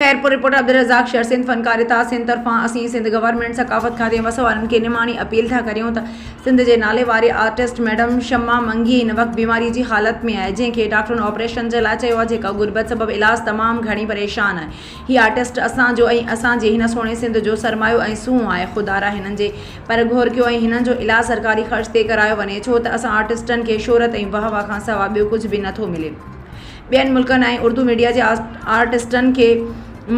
Khairpur, reporter Abdul Razzaq شر، سنڌ فنڪار اتحاد سنڌ طرفان اسين سنڌ گورنمينٽ ثقافت کاتي ۽ وس وارن کي نماڻي اپيل ٿا ڪريون ته سنڌ جي نالي واري آرٽسٽ ميڊم شمع منگي هن وقت بيماري جي حالت ۾ آهي جنهن کي ڊاڪٽرن آپريشن جي لاء چيو آهي جيڪا غربت سبب علاج تمام گهڻي پريشان آهي هي آرٽسٽ اسان جو ۽ اسان جي هن سهڻي سنڌ جو سرمايو ۽ سونهن آهي خدارا هنن جي پر گهور ڪيو ۽ هنن جو علاج سرڪاري خرچ تي ڪرايو وڃي ڇو ته اسان آرٽسٽن کي شهرت ۽ واهه واهه کان سوا ٻيو ڪجهه به نٿو ملي. ٻين ملڪن ۽ اردو ميڊيا جي آرٽسٽن کي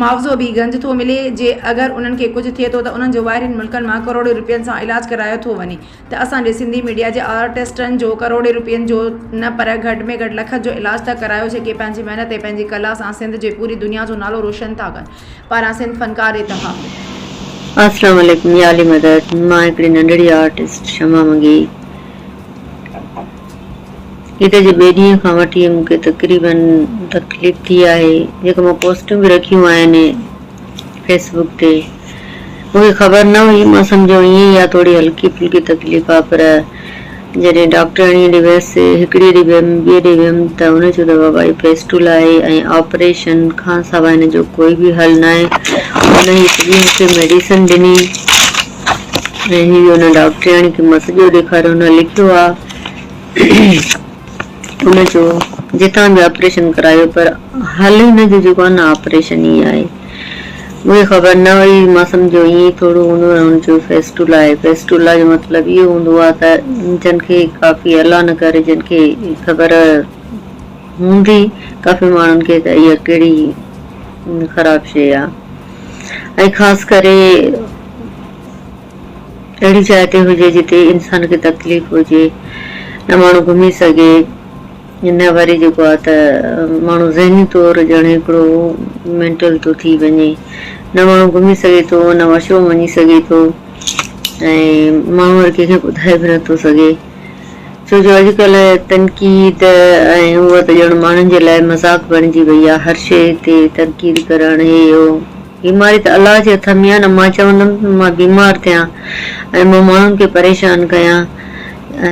معاوضو به گنج ٿو ملي جي اگر انهن کي ڪجهه ٿئي ٿو ته انهن جو ٻاهرين ملڪن مان ڪروڙين روپين سان علاج ڪرايو ٿو وڃي ته اسان جي سنڌي ميڊيا جي آرٽسٽن جو ڪروڙين روپين جو نه پر گهٽ ۾ گهٽ لکن جو علاج ته ڪرايو جيڪي پنهنجي محنت ۽ پنهنجي ڪلا سان سنڌ جي پوري دنيا جو نالو روشن ٿا ڪن پاران سنڌ فنڪار اتحاد. السلام عليڪم يا علي مدد مان هڪڙي ننڍڙي آرٽسٽ شمع منگي. عيد جي ٻئي ڏينهن کان وٺي مون کي تقريبن تڪليف ٿي آهي جيڪو مان پوسٽون به رکيون آهن فيس بڪ تي مون کي خبر نه هئي مان سمجهيو ائين ئي آهي ٿوري هلڪي ڦلڪي تڪليف آهي پر جڏهن ڊاڪٽرياڻيء ڏي ويس هڪڙي ڏي ويم ٻئي ڏي ويم ته هن چيو ته بابا هي فيسٽول آهي ۽ آپريشن کان سواء هن جو ڪوئي به حل ناهي هن هي سڄي مون کي ميڊيسن ڏني ۽ هي ان ڊاڪٽرياڻي کي مان سڄو ڏيکاريو هن لکيو آ ان جو جتان به آپريشن ڪرايو پر حل هن جو جيڪو آ نه آپريشن ئي آهي مونکي خبر نه هئي مان سمجهيو ائين ئي ٿورو هوندو ۽ هن چيو فيسٽولا آهي فيسٽولا جو مطلب اهو هوندو آ ته جن کي ڪافي الله نه ڪري جن کي خبر هوندي ڪافي ماڻهن کي ته اها ڪهڙي خراب شيء آ ۽ خاص ڪري اهڙي جاء تي هجي جتي انسان کي تڪليف هجي نه ماڻهو گهمي سگهي نه وري جيڪو آهي ته ماڻهو ذهني طور ڄڻ هڪڙو مينٽل ٿو ٿي وڃي نه ماڻهو گهمي سگهي ٿو نه واش روم وڃي سگهي ٿو ۽ ماڻهو وري ڪنهن کي ٻڌائي به نٿو سگهي ڇو جو اڄڪلهه تنقيد ۽ اها ته ڄڻ ماڻهن جي لاء مذاق بڻجي وئي آهي هر شيء تي تنقيد ڪرڻ هي اهو. بيماري ته الله جي هٿ ۾ آهي نه مان چوندم ته مان بيمار ٿيان ۽ مان ماڻهن کي پريشان ڪيان.